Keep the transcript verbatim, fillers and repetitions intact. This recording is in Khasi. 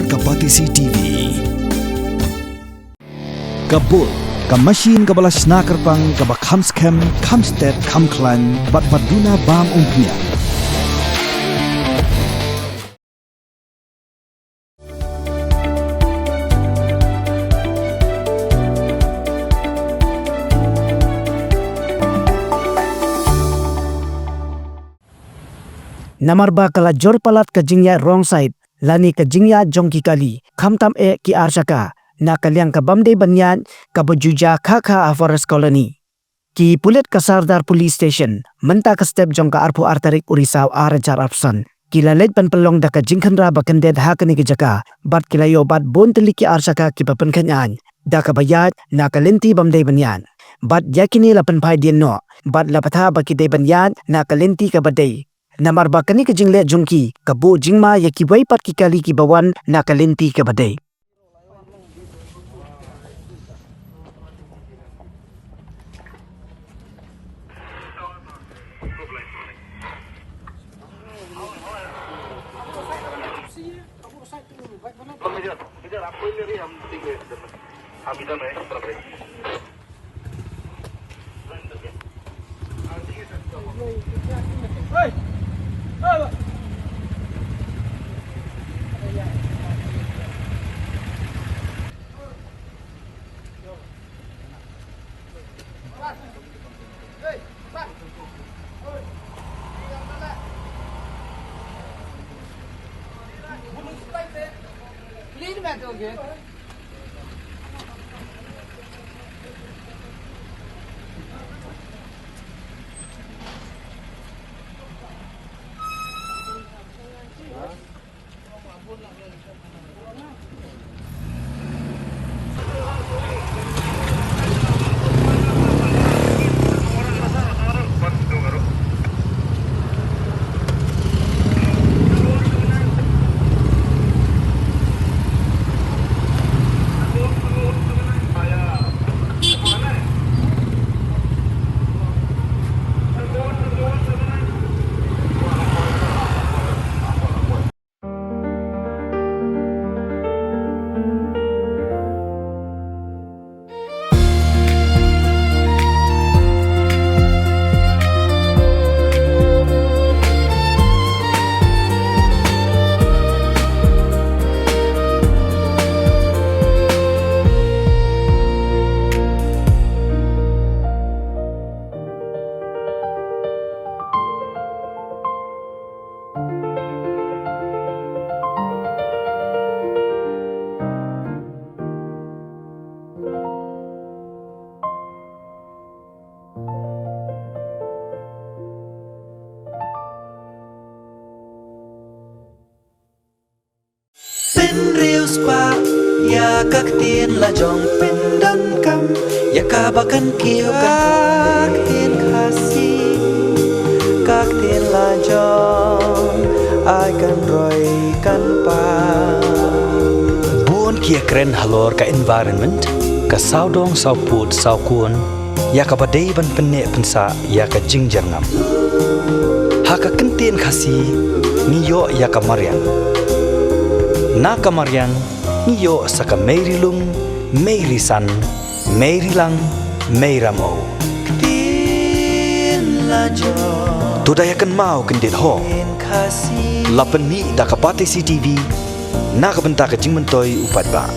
Ka Batesi T V. Ka bul, ka mashin kaba la shna kyrpang kaba kham skhem, kham stet, kham khlaiñ, bad ba duna bam umphniang. Namar ba ka la jur palat ka jingïaid wrong side, lane ka jingïaid jong ki kali, khamtam eh ki arshaka, na ka liang ka bym dei ban ïaid, kaba ju jia kha kha ha Forest Colony. Ki pulit ka Sardar Police Station, mynta ka step jong ka arphew ar tarik u Risaw ar hajar arphew san, ki la leit ban pynlong da ka jingkhynra ba kyndit ha kane ka jaka, bad ki la ïoh bat bun tylli ki arshaka kiba pynkheiñ aiñ, da kaba ïaid, na ka lynti bym dei ban ïaid. Bad ïa kine la pynphai dien noh, bad la bthah ba ki dei ban ïaid, na ka lynti kaba dei. Namar ba kane ka jingleh jong ki, ka buh jingma ïa kiwei pat ki kali kiba wan, na ka lynti kaba dei. Pynriewspah ïa ka ktien la jong, pyndonkam ïa kaba kan kiew ka ktien Khasi, ka ktien la jong, ai kan roi kan pang. Bun ki ïakren halor ka environment, ka sawdong sawpud sawkun, ïa kaba dei ban pynneh pynsah ïa ka jingjyrngam. Ha ka kyntien Khasi ngi ïoh ïa ka mariang. Na ka mariang ngi ïoh sa ka mei ri lung, mei ri san, mei ri lang, mei ramew. Ktien la jong. To da ïa kynmaw kyndit ho. Ktien Khasi. La pynmih da ka Batesi T V na ka bynta ka jingmyntoi u paidbah.